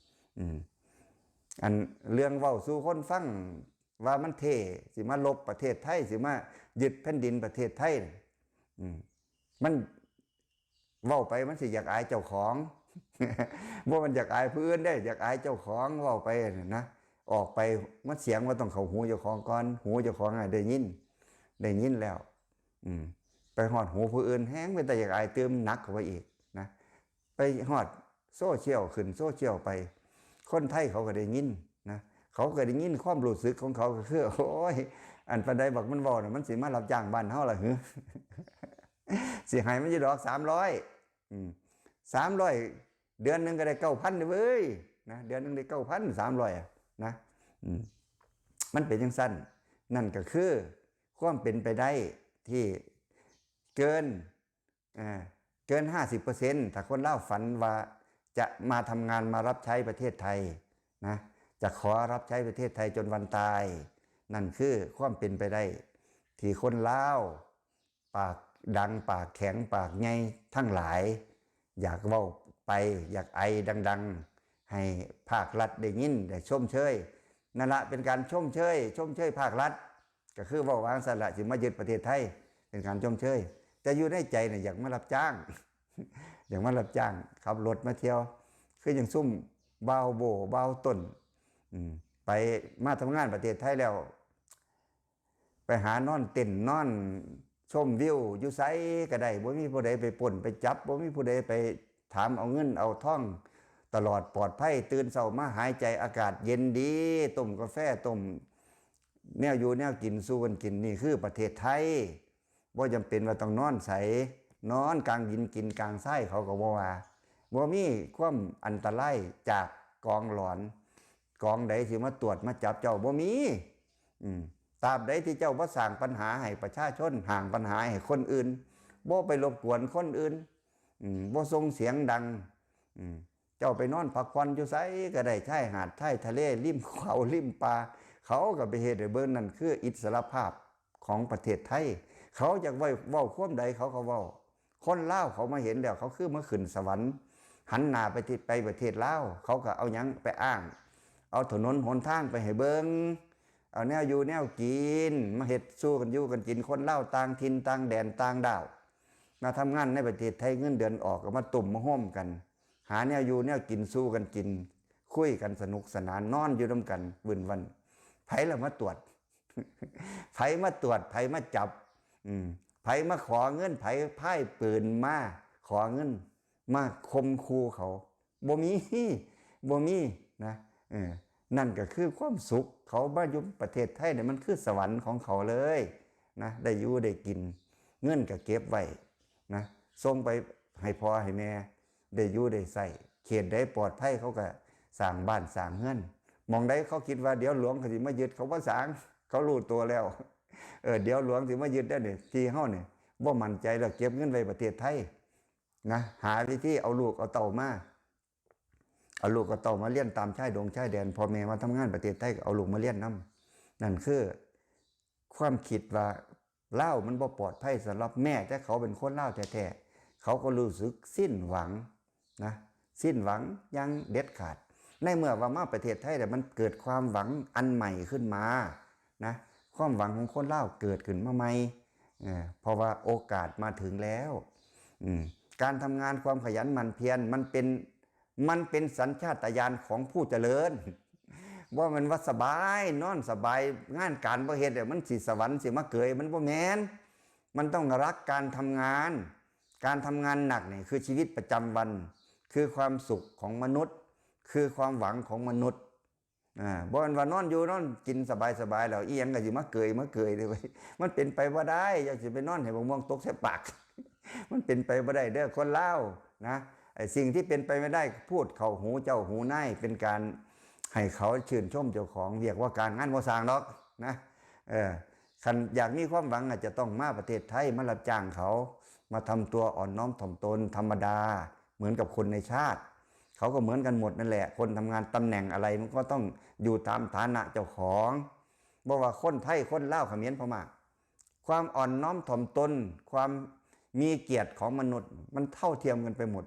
ອືມ ອັນເລື່ອງເວົ້າສູ່ຄົນຟັງ ວ່າມັນເທ່ ຊິມາລົບປະເທດໄທ ຊິມາຍຶດແຜ່ນດິນປະເທດໄທ. ອືມ ມັນເວົ້າໄປມັນຊິຢາກອາຍເຈົ້າຂອງ ບໍ່ແມ່ນຢາກອາຍຜູ້ອື່ນເດ້ ຢາກອາຍເຈົ້າຂອງ. ເວົ້າໄປນັ້ນນະ ອອກໄປ ມັນສຽງມັນຕ້ອງເຂົ້າຫູເຈົ້າຂອງກ່ອນ ຫູເຈົ້າຂອງໃຫ້ໄດ້ຍິນ ໄດ້ຍິນແລ້ວ ອືມ ໄປຮອດຫູຜູ້ອື່ນ ແຮງເປັນຕາຢາກອາຍຕື່ມໜັກເຂົ້າໄປອີກນະ. ໄປຮອດໂຊຊຽວ ຂຶ້ນໂຊຊຽວໄປ ຄົນໄທເຂົາກໍໄດ້ຍິນນະ ເຂົາກໍໄດ້ຍິນ. ຄວາມຮູ້ສຶກຂອງເຂົາກໍຄື ໂອ້ຍ ອັນປານໃດບັກມັນເວົ້ານະ ມັນຊິມາຮັບຈ້າງບ້ານເຮົາລະຫື ຊິໃຫ້ມັນຢູ່ດອກສາມຮ້ອຍ ອືມ ສາມຮ້ອຍ ເດືອນໜຶ່ງກໍໄດ້ເກົ້າພັນເດ້ເວີຍນະ ເດືອນໜຶ່ງໄດ້ເກົ້າພັນສາມຮ້ອຍນະ. ອືມ ມັນເປັນຈັ່ງຊັ້ນ. ນັ້ນກໍຄືຄວາມເປັນໄປໄດ້ທີ່ເກີນ ເກີນຫ້າສິບເປີເຊັນ ຖ້າຄົນລາວຝັນວ່າຈະມາທຳງານ ມາຮັບໃຊ້ປະເທດໄທນະ ຈະຂໍຮັບໃຊ້ປະເທດໄທຈົນວັນຕາຍ. ນັ້ນຄືຄວາມເປັນໄປໄດ້ທີ່ຄົນລາວປາກດັງ ປາກແຂງ ປາກໃຫຍ່ທັງຫຼາຍ ຢາກເວົ້າໄປ ຢາກໄອດັງໆ ໃຫ້ພາກລັດໄດ້ຍິນ ໄດ້ຊົມເຊີຍ. ນັ້ນລະ ເປັນການຊົມເຊີຍ ຊົມເຊີຍພາກລັດ. ກໍຄືເວົ້າວ່າຈັ່ງຊັ້ນລະ ຊິມາຍຶດປະເທດໄທ ເປັນການຊົມເຊີຍ ແຕ່ຢູ່ໃນໃຈນະ ຢາກມາຮັບຈ້າງ ຢາກມາຮັບຈ້າງຂັບລົດມາທ່ຽວ. ຄືຢ່າງຊຸມບ່າວໂບ້ ບ່າວຕົ້ນ ອືມ ໄປ ມາທຳງານປະເທດໄທແລ້ວ ໄປຫານອນເຕັ້ນ ນອນຊົມວິວຢູ່ໃສກໍໄດ້ ບໍ່ມີຜູ້ໃດໄປປຸ້ນໄປຈັບ ບໍ່ມີຜູ້ໃດໄປ ຖາມເອົາເງິນເອົາທອງຕະຫຼອດ ປອດໄພ. ຕື່ນເຊົ້າມາຫາຍໃຈອາກາດເຢັນດີ ຕົ້ມກາແຟ ຕົ້ມແນວຢູ່ແນວກິນສູ່ກັນກິນ. ນີ້ຄືປະເທດໄທ ບໍ່ຈຳເປັນວ່າຕ້ອງນອນໃສ, ນອນກາງດິນກິນກາງຊາຍເຂົາກໍບໍ່ວ່າ. ບໍ່ມີຄວາມອັນຕະລາຍຈາກກອງຫຼອນ ກອງໃດຊິມາຕວດມາຈັບເຈົ້າ ບໍ່ມີ. ອືມ ຕາບໃດທີ່ເຈົ້າບໍ່ສ້າງບັນຫາໃຫ້ປະຊາຊົນ, ຫາງບັນຫາໃຫ້ຄົນອື່ນ, ບໍ່ໄປລົບກວນຄົນອື່ນ, ອືມ ບໍ່ສົ່ງສຽງດັງ, ອືມ ເຈົ້າໄປນອນພັກຜ່ອນຢູ່ໃສກໍໄດ້, ຊາຍຫາດ, ຊາຍທະເລ, ລິມເຂົາ, ລິມປ່າ, ເຂົາກໍໄປເຮັດໃຫ້ເບິ່ງ. ນັ້ນຄືອິດສະຫຼະພາບຂອງປະເທດໄທ. ເຂົາຢາກເວົ້າ ເວົ້າຄວາມໃດເຂົາກໍເວົ້າ. ຄົນລາວເຂົາມາເຫັນແລ້ວ ເຂົາຄືມາຂຶ້ນສະຫວັນ, ຫັນໜ້າໄປທີ່ ໄປປະເທດລາວ, ເຂົາກໍເອົາຫຍັງໄປອ້າງ? ເອົາຖະໜົນຫົນທາງໄປໃຫ້ເບິ່ງ, ເອົາແນວຢູ່ແນວກິນມາເຮັດສູ່ກັນຢູ່ກັນກິນ. ຄົນລາວຕ່າງຖິ່ນຕ່າງແດນຕ່າງດ້າວ ມາທຳງານໃນປະເທດໄທ, ເງິນເດືອນອອກກໍມາຕຸ້ມມາໂຮມກັນ, ຫາແນວຢູ່ແນວກິນສູ່ກັນກິນ, ຄຸຍກັນສະໜຸກສະໜານ, ນອນຢູ່ນຳກັນວຶ້ນວັນ. ໃຜລະມາຕວດ? ໃຜມາຕວດ? ໃຜມາຈັບ? ອືມ ໃຜມາຂໍເງິນ? ໃຜພາຍປືນມາຂໍເງິນ, ມາຂົ່ມຂູ່ເຂົາ? ບໍ່ມີ, ບໍ່ມີນະ. ເອີ ນັ້ນກໍຄືຄວາມສຸກ. ເຂົາມາຢູ່ປະເທດໄທນີ້ ມັນຄືສະຫວັນຂອງເຂົາເລີຍນະ, ໄດ້ຢູ່ໄດ້ກິນ, ເງິນກໍເກັບໄວ້ນະ, ສົ່ງໄປໃຫ້ພໍ່ໃຫ້ແມ່ ໄດ້ຢູ່ໄດ້ໃຊ້. ເຂດໃດປອດໄພ ເຂົາກໍສ້າງບ້ານສ້າງເຮືອນ. ໝ່ອງໃດເຂົາຄິດວ່າດຽວຫຼວງເຂົາຊິມາຍຶດ, ເຂົາບໍ່ສ້າງ, ເຂົາຮູ້ຕົວແລ້ວ. ເອີ ດຽວຫຼວງຊິມາຍຶດໄດ້ນີ້ ທີ່ເຮົານີ້ບໍ່ໝັ້ນໃຈແລ້ວ, ເກັບເງິນໄວ້ປະເທດໄທນະ, ຫາວິທີເອົາລູກເອົາເຕົ້າມາ, ເອົາລູກເອົາເຕົ້າມາຮຽນຕາມຊາຍດົງຊາຍແດນ. ພໍ່ແມ່ມາທຳງານປະເທດໄທ ກໍເອົາລູກມາຮຽນນຳ. ນັ້ນຄືຄວາມຄິດວ່າ ລາວມັນບໍ່ປອດໄພ. ສຳລັບແມ້ແຕ່ເຂົາເປັນຄົນລາວແທ້ໆ ເຂົາກໍຮູ້ສຶກສິ້ນຫວັງນະ, ສິ້ນຫວັງຢ່າງເດັດຂາດ. ໃນເມື່ອວ່າມາປະເທດໄທແລ້ວ ມັນເກີດຄວາມຫວັງອັນໃໝ່ຂຶ້ນມານະ, ຄວາມຫວັງຂອງຄົນລາວເກີດຂຶ້ນມາໃໝ່, ເອີ ເພາະວ່າໂອກາດມາເຖິງແລ້ວ. ອືມ ການທຳງານ, ຄວາມຂະຫຍັນໝັ່ນພຽນ ມັນເປັນ ມັນເປັນສັນຊາດຕະຍານຂອງຜູ້ຈະເລີນ. ບໍ່ແມ່ນວ່າສະບາຍ, ນອນສະບາຍ, ງານການບໍ່ເຮັດ, ມັນຊິສະຫວັນຊິມາເກີຍ, ມັນບໍ່ແມ່ນ. ມັນຕ້ອງຮັກການທຳງານ. ການທຳງານໜັກນີ້ຄືຊີວິດປະຈຳວັນ, ຄືຄວາມສຸກຂອງມະນຸດ, ຄືຄວາມຫວັງຂອງມະນຸດ. ອາ ບໍ່ແມ່ນວ່ານອນຢູ່ນອນກິນສະບາຍໆ ແລ້ວອີ່ຫຍັງກໍຊິມາເກີຍມາເກີຍເດ້ເວີຍ. ມັນເປັນໄປບໍ່ໄດ້. ຢາກຊິໄປນອນໃຫ້ບັກມ່ວງຕົກໃສ່ປາກ, ມັນເປັນໄປບໍ່ໄດ້ເດີຄົນລາວນະ. ໄອ້ສິ່ງທີ່ເປັນໄປບໍ່ໄດ້ ພູດເຂົ້າຫູເຈົ້າຫູນາຍ ເປັນການໃຫ້ເຂົາຊື່ນຊົມເຈົ້າຂອງ. ວຽກວ່າການງານບໍ່ສ້າງດອກນະ. ເອີ ຄັນຢາກມີຄວາມຫວັງ ອາດຈະຕ້ອງມາປະເທດໄທ ມາຮັບຈ້າງເຂົາ, ມາທຳຕົວອ່ອນນ້ອມຖ່ອມຕົນທຳມະດາ ເໝືອນກັບຄົນໃນຊາດ. ເຂົາກໍເໝືອນກັນໝົດນັ້ນແຫຼະ, ຄົນທຳງານຕຳແໜ່ງອະໄລ ມັນກໍຕ້ອງຢູ່ຕາມຖານະເຈົ້າຂອງ. ບໍ່ວ່າຄົນໄທ, ຄົນລາວ, ຂະເໝນ, ພະມ້າ, ຄວາມອ່ອນນ້ອມຖ່ອມຕົນ, ຄວາມມີກຽດຂອງມະນຸດ ມັນເທົ່າທຽມກັນໄປໝົດ.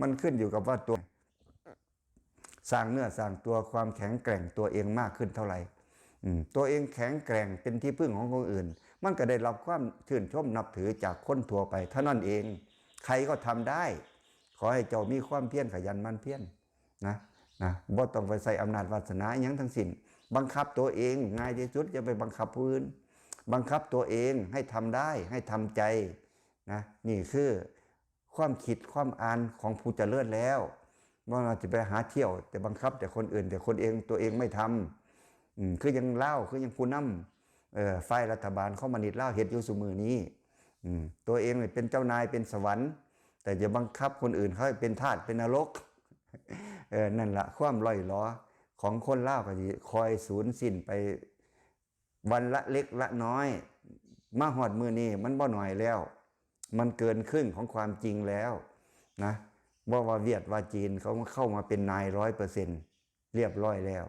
ມັນຂຶ້ນຢູ່ກັບວ່າຕົວ ສ້າງເນື້ອສ້າງຕົວ, ຄວາມແຂງແກຮ່ງຕົວເອງມາກຂຶ້ນເທົ່າໃດ, ອືມ ຕົວເອງແຂງແກຮ່ງເປັນທີ່ເພິ່ງຂອງຄົນອື່ນ, ມັນກໍໄດ້ຮັບຄວາມຊື່ນຊົມນັບຖືຈາກຄົນທົ່ວໄປເທົ່ານັ້ນເອງ. ໃຄກໍທຳໄດ້, ຂໍໃຫ້ເຈົ້າມີຄວາມພຽນຂະຫຍັນໝັ່ນພຽນນະ, ນະ, ບໍ່ຕ້ອງໄປໃຊ້ອຳນາດວາດສະໜາຫຍັງທັງສິ້ນ. ບັງຄັບຕົວເອງງ່າຍທີ່ສຸດ, ຢ່າໄປບັງຄັບຜູ້ອື່ນ. ບັງຄັບຕົວເອງໃຫ້ທຳໄດ້, ໃຫ້ທຳໃຈນະ. ນີ້ຄື ຄວາມຄິດຄວາມອ່ານຂອງຜູ້ຈະເລີນແລ້ວ. ບໍ່ວ່າຈະໄປຫາທ່ຽວແຕ່ບັງຄັບແຕ່ຄົນອື່ນ, ແຕ່ຄົນເອງ ຕົວເອງໄມ່ທຳ. ອືມ ຄືຢ່າງລາວ, ຄືຢ່າງຜູ້ນຳ, ເອີ ຝ່າຍລັດຖະບານຄອມມູນິດລາວເຮັດຢູ່ຊຸມື້ນີ້. ອືມ ຕົວເອງນີ້ເປັນເຈົ້ານາຍ, ເປັນສະຫວັນ, ແຕ່ຈະບັງຄັບຄົນອື່ນເຂົາໃຫ້ເປັນທາດ, ເປັນນະລົກ. ເອີ ນັ້ນລະ ຄວາມລ່ອຍຫຼໍຂອງຄົນລາວກໍຊິຄ່ອຍສູນສິ້ນໄປ ວັນລະເລັກລະນ້ອຍ, ມາຮອດມື້ນີ້ມັນບໍ່ໜ້ອຍແລ້ວ, ມັນເກີນຄຶ່ງຂອງຄວາມຈິງແລ້ວນະ. ບໍ່ວ່າຫວຽດວ່າຈີນ ເຂົາເຂົ້າມາເປັນນາຍຮ້ອຍເປີເຊັນ ລຽບຮ້ອຍແລ້ວ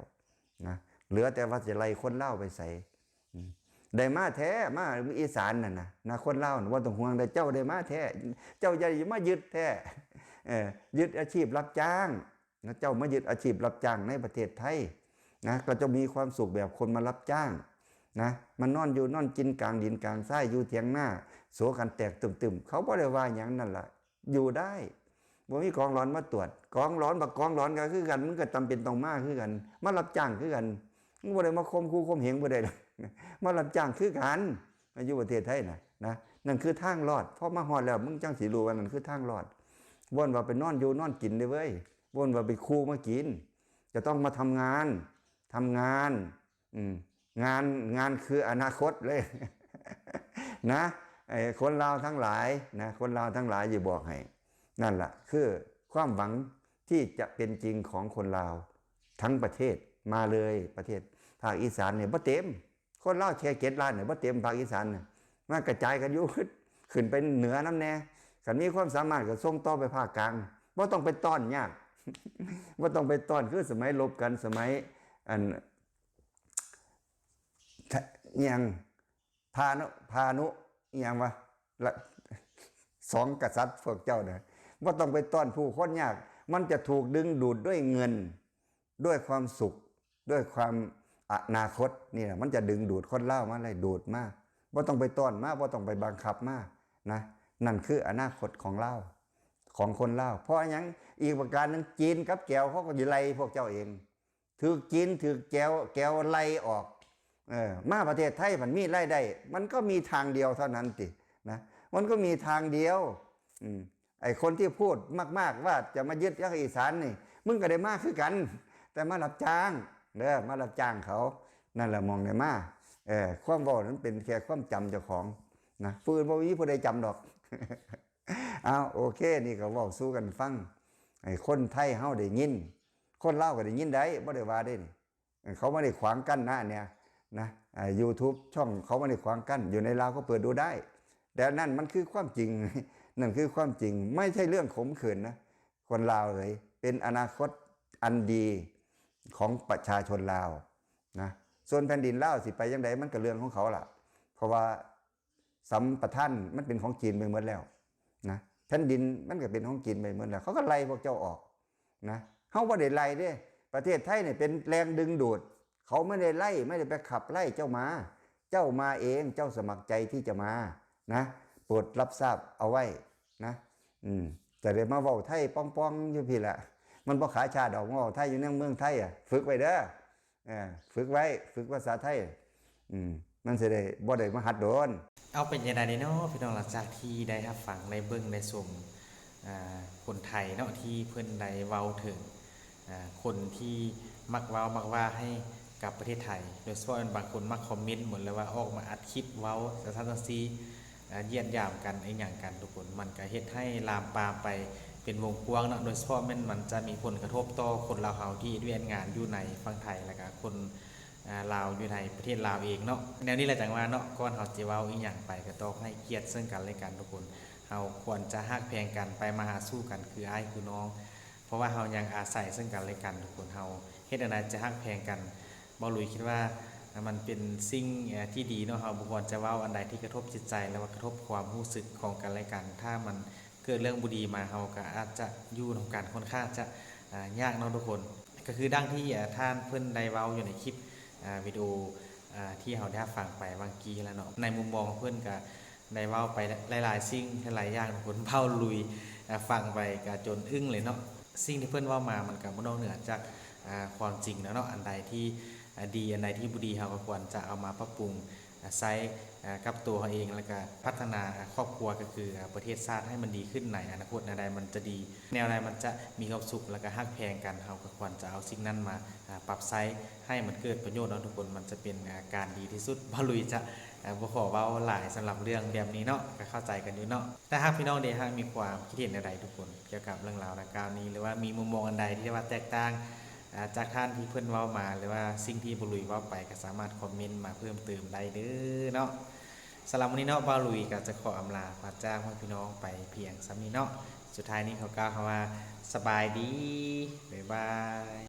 ນະ, ເຫຼືອແຕ່ວ່າຈະໄລ່ຄົນລາວໄປໃສ. ອືມ ໄດ້ມາແທ້, ມາອີສານນັ້ນນະ, ນະ ຄົນລາວນະ ບໍ່ຕ້ອງຫ່ວງເດີ້, ເຈົ້າໄດ້ມາແທ້, ເຈົ້າຢ່າມາຍຶດແທ້, ເອີ ຍຶດອາຊີບຮັບຈ້າງ. ນະ ເຈົ້າມາຍຶດອາຊີບຮັບຈ້າງໃນປະເທດໄທນະ, ກໍຈະມີຄວາມສຸກແບບຄົນມາຮັບຈ້າງນະ, ມານອນຢູ່ນອນກິນກາງດິນກາງຊາຍ, ຢູ່ຖຽງນາໂສກັນແຕກຕຶ້ມໆ, ເຂົາບໍ່ໄດ້ວ່າຫຍັງ. ນັ້ນລະ ຢູ່ໄດ້, ບໍ່ມີກອງຫຼອນມາຕວດ. ກອງຫຼອນ ບັກກອງຫຼອນກໍຄືກັນ, ມັນກໍຈຳເປັນຕ້ອງມາຄືກັນ, ມາຮັບຈ້າງຄືກັນ, ມັນບໍ່ໄດ້ມາຂົ່ມຂູ່ຂົ່ມເຫງຜູ້ໃດດອກ, ມາຮັບຈ້າງຄືກັນ. ມາຢູ່ປະເທດໄທນະ ນະ ນັ້ນຄືທາງລອດ. ພໍມາຮອດແລ້ວ ມຶງຈັ່ງຊິຮູ້ວ່ານັ້ນຄືທາງລອດ. ບໍ່ແມ່ນວ່າໄປນອນຢູ່ນອນກິນເດ້ເວີຍ, ບໍ່ແມ່ນວ່າໄປຂູ່ມາກິນ. ຈະຕ້ອງມາທຳງານ, ທຳງານ, ອືມ, ງານ, ງານຄືອະນາຄົດເລີຍ ນະ. ໄອ້ຄົນລາວທັງຫຼາຍນະ ຄົນລາວທັງຫຼາຍຊິບອກໃຫ້ ນັ້ນລະຄືຄວາມຫວັງທີ່ຈະເປັນຈິງຂອງຄົນລາວທັງປະເທດ ມາເລີຍ ປະເທດພາກອີສານນີ້ບໍ່ເຕັມ. ຄົນລາວແຄ່ເຈັດລ້ານນີ້ບໍ່ເຕັມ ພາກອີສານນີ້ ມາກະຈາຍກັນຢູ່ ຂຶ້ນໄປເໜືອນຳແດ່. ຄັນມີຄວາມສາມາດກໍສົ່ງຕໍ່ໄປພາກກາງ ບໍ່ຕ້ອງໄປຕ້ອນຍາກ ບໍ່ຕ້ອງໄປຕ້ອນ ຄືສະໄໝລົບກັນ ສະໄໝ ອັນ ຫຍັງ ພານຸ ພານຸ ອີຫຍັງວະ ລະ ສອງກະສັດພວກເຈົ້ານະ ບໍ່ຕ້ອງໄປຕ້ອນຜູ້ຄົນຍາກ ມັນຈະຖືກດຶງດູດດ້ວຍເງິນ ດ້ວຍຄວາມສຸກ ດ້ວຍຄວາມອະນາຄົດນີ້ລະ ມັນຈະດຶງດູດຄົນລາວມາເລີຍ ດູດມາ ບໍ່ຕ້ອງໄປຕ້ອນມາ ບໍ່ຕ້ອງໄປບັງຄັບມານະ. ນັ້ນຄືອະນາຄົດຂອງລາວ ຂອງຄົນລາວ. ເພາະຫຍັງ? ອີກປະການໜຶ່ງ ຈີນກັບແກວເຂົາກໍຊິໄລ່ພວກເຈົ້າເອງ ຖືກຈີນ ຖືກແກວ ແກວໄລ່ອອກ. ເອີ ມາປະເທດໄທມັນມີລາຍໄດ້ ມັນກໍມີທາງດຽວເທົ່ານັ້ນຕິນະ ມັນກໍມີທາງດຽວ. ອືມ ໄອ້ຄົນທີ່ພູດມາກໆວ່າຈະມາຍຶດພາກອີສານນີ້ ມຶງກໍໄດ້ມາຄືກັນ ແຕ່ມາຮັບຈ້າງເດີ ມາຮັບຈ້າງເຂົາ ນັ້ນລະໝ່ອງໄດ້ມາ. ເອີ ຄວາມເວົ້ານັ້ນເປັນແຄ່ຄວາມຈຳເຈົ້າຂອງນະ ຜູ້ອື່ນບໍ່ມີຜູ້ໃດຈຳດອກ. ເອົາ ໂອເຄ ນີ້ກໍເວົ້າສູ່ກັນຟັງ ໃຫ້ຄົນໄທເຮົາໄດ້ຍິນ ຄົນລາວກໍໄດ້ຍິນໄດ້ ບໍ່ໄດ້ວ່າເດ້ນີ້. ເຂົາບໍ່ໄດ້ຂວາງກັ້ນນະ ອັນເນີ້ຍນະ ອ່າ YouTube ຊ່ອງເຂົາບໍ່ໄດ້ຂວາງກັ້ນ ຢູ່ໃນລາວກໍເປີດດູໄດ້. ແຕ່ນັ້ນມັນຄືຄວາມຈິງ ນັ້ນຄືຄວາມຈິງ ໄມ່ໃຊ່ເລື່ອງຂົມຂືນນະ ຄົນລາວເອີຍ ເປັນອະນາຄົດອັນດີຂອງປະຊາຊົນລາວນະ. ສ່ວນແຜ່ນດິນລາວຊິໄປຈັ່ງໃດ ມັນກໍເລື່ອງຂອງເຂົາລະ ເພາະວ່າ ສຳປະທານມັນເປັນຂອງຈີນໄປໝົດແລ້ວນະ ແຜ່ນດິນມັນກໍເປັນຂອງຈີນໄປໝົດແລ້ວ ເຂົາກໍໄລ່ພວກເຈົ້າອອກນະ. ເຮົາບໍ່ໄດ້ໄລ່ເດ້ ປະເທດໄທນີ້ເປັນແຮງດຶງດູດ ເຂົາໄມ່ໄດ້ໄລ່ ໄມ່ໄດ້ໄປຂັບໄລ່ເຈົ້າມາ ເຈົ້າມາເອງ ເຈົ້າສະໝັກໃຈທີ່ຈະມານະ ໂປດຮັບຊາບເອົາໄວ້ນະ. ອືມ ຈະໄດ້ມາເວົ້າໄທປ່ອງໆຢູ່ພີ້ລະ ມັນບໍ່ຂາຍຊາດດອກ ມາເວົ້າໄທຢູ່ໃນເມືອງໄທອະ ຝຶກໄວ້ເດີ. ເອີ ຝຶກໄວ້ ຝຶກພາສາໄທ ອືມ ມັນຊິໄດ້ ບໍ່ໄດ້ມາຫັດໂດນ. ເອົາ ເປັນຈັ່ງໃດເນາະພີ່ນ້ອງ ຫຼັງຈາກທີ່ໄດ້ຮັບຟັງ ໄດ້ເບິ່ງ ໄດ້ຊົມ ອ່າ ຄົນໄທເນາະ ທີ່ເພິ່ນໄດ້ເວົ້າເຖິງ ອ່າ ຄົນທີ່ມັກເວົ້າມັກວ່າໃຫ້ກັບປະເທດໄທ ໂດຍສະເພາະແມ່ນບາງຄົນມັກຄອມເມັນໝົດເລີຍວ່າ ອອກມາອັດຄລິບເວົ້າຈັ່ງຊັ້ນຈັ່ງຊີ້ ອ່າ ຢ້ຽມຢາມກັນ ອີຫຍັງກັນທຸກຄົນ ມັນກະເຮັດໃຫ້ລາມປາມໄປເປັນວົງກວ້າງເນາະ ໂດຍສະເພາະແມ່ນມັນຈະມີຜົນກະທົບຕໍ່ຄົນລາວເຮົາທີ່ເຮັດວຽກເຮັດງານຢູ່ໃນຝັ່ງໄທ ແລ້ວກະຄົນ ອ່າ ລາວຢູ່ໃນປະເທດລາວເອງເນາະ. ແນວນີ້ແຫຼະຈັ່ງວ່າເນາະ ກ່ອນເຮົາຈະເວົ້າອີ່ຫຍັງໄປ ກໍຕ້ອງໃຫ້ກຽດເຊິ່ງກັນແລະກັນທຸກຄົນ ເຮົາຄວນຈະຮັກແພງກັນ ໄປມາຫາສູ່ກັນຄືອ້າຍຄືນ້ອງ ເພາະວ່າເຮົາຍັງອາໄສເຊິ່ງກັນແລະກັນທຸກຄົນ ເຮົາເຮັດອັນໃດຈະຮັກແພງກັນ. ເບົາລຸຍຄິດວ່າ ອ່າ ມັນເປັນສິ່ງ ເອີ ທີ່ດີເນາະ ເຮົາບໍ່ຄວນຈະເວົ້າອັນໃດທີ່ກະທົບຈິດໃຈ ຫຼືວ່າກະທົບຄວາມຮູ້ສຶກຂອງກັນແລະກັນ ຖ້າມັນເກີດເລື່ອງບໍ່ດີມາ ເຮົາກະອາດຈະຢູ່ນຳກັນຄ່ອນຂ້າງຈະ ອ່າ ຍາກເນາະທຸກຄົນ. ກະຄືດັ່ງທີ່ ອ່າ ທ່ານເພິ່ນໄດ້ເວົ້າຢູ່ໃນຄລິບ ອ່າ ວິດີໂອ ອ່າ ທີ່ເຮົາໄດ້ຮັບຟັງໄປຫວ່າງກີ້ຫັ້ນແຫຼະເນາະ ໃນມຸມມອງຂອງເພິ່ນກະ ໄດ້ເວົ້າໄປຫຼາຍໆສິ່ງຫຼາຍໆຢ່າງທຸກຄົນ ເບົາລຸຍ ອ່າ ຟັງໄປກະຈົນອຶ້ງເລີຍເນາະ. ສິ່ງທີ່ເພິ່ນເວົ້າມາມັນກະບໍ່ນອກເໜືອຈາກ ອ່າ ຄວາມຈິງແລ້ວເນາະ ອັນໃດທີ່ ອ່າ ດີ ອັນໃດທີ່ບໍ່ດີ ເຮົາກໍຄວນຈະເອົາມາປັບປຸງ ອ່າ ໃຊ້ ອ່າ ກັບຕົວເຮົາເອງ ແລ້ວກະພັດທະນາ ອ່າ ຄອບຄົວ ກໍຄື ອ່າ ປະເທດຊາດໃຫ້ມັນດີຂຶ້ນໃນອະນາຄົດ ແນວໃດມັນຈະດີ ແນວໃດມັນຈະມີຄວາມສຸກ ແລ້ວກະຮັກແພງກັນ ເຮົາກໍຄວນຈະເອົາສິ່ງນັ້ນມາ ອ່າ ປັບໃຊ້ໃຫ້ມັນເກີດປະໂຫຍດເນາະທຸກຄົນ ມັນຈະເປັນ ອ່າ ການດີທີ່ສຸດ. ເບົາລຸຍຈະ ເອີ ບໍ່ຂໍເວົ້າຫຼາຍສຳລັບເລື່ອງແບບນີ້ເນາະ ກໍເຂົ້າໃຈກັນຢູ່ເນາະ. ແຕ່ຫາກພີ່ນ້ອງເດ ຫາກມີຄວາມຄິດເຫັນແນວໃດທຸກຄົນ ກ່ຽວກັບເລື່ອງລາວດັ່ງກ່າວນີ້ ຫຼືວ່າມີມຸມມອງອັນໃດທີ່ວ່າແຕກຕ່າງ ອ່າ ຈາກທ່ານທີ່ເພິ່ນເວົ້າມາ ຫຼືວ່າສິ່ງທີ່ເບົາລຸຍເວົ້າໄປ ກໍສາມາດຄອມເມັນມາເພີ່ມເຕີມໄດ້ເດີເນາະ. ສຳລັບມື້ນີ້ເນາະ ເບົາລຸຍກໍຈະຂໍອຳລາພາຈາກພໍ່ແມ່ພີ່ນ້ອງໄປພຽງສ່ຳນີ້ເນາະ. ສຸດທ້າຍນີ້ຂໍກ່າວຄຳວ່າ ສະບາຍດີ ບາຍບາຍ.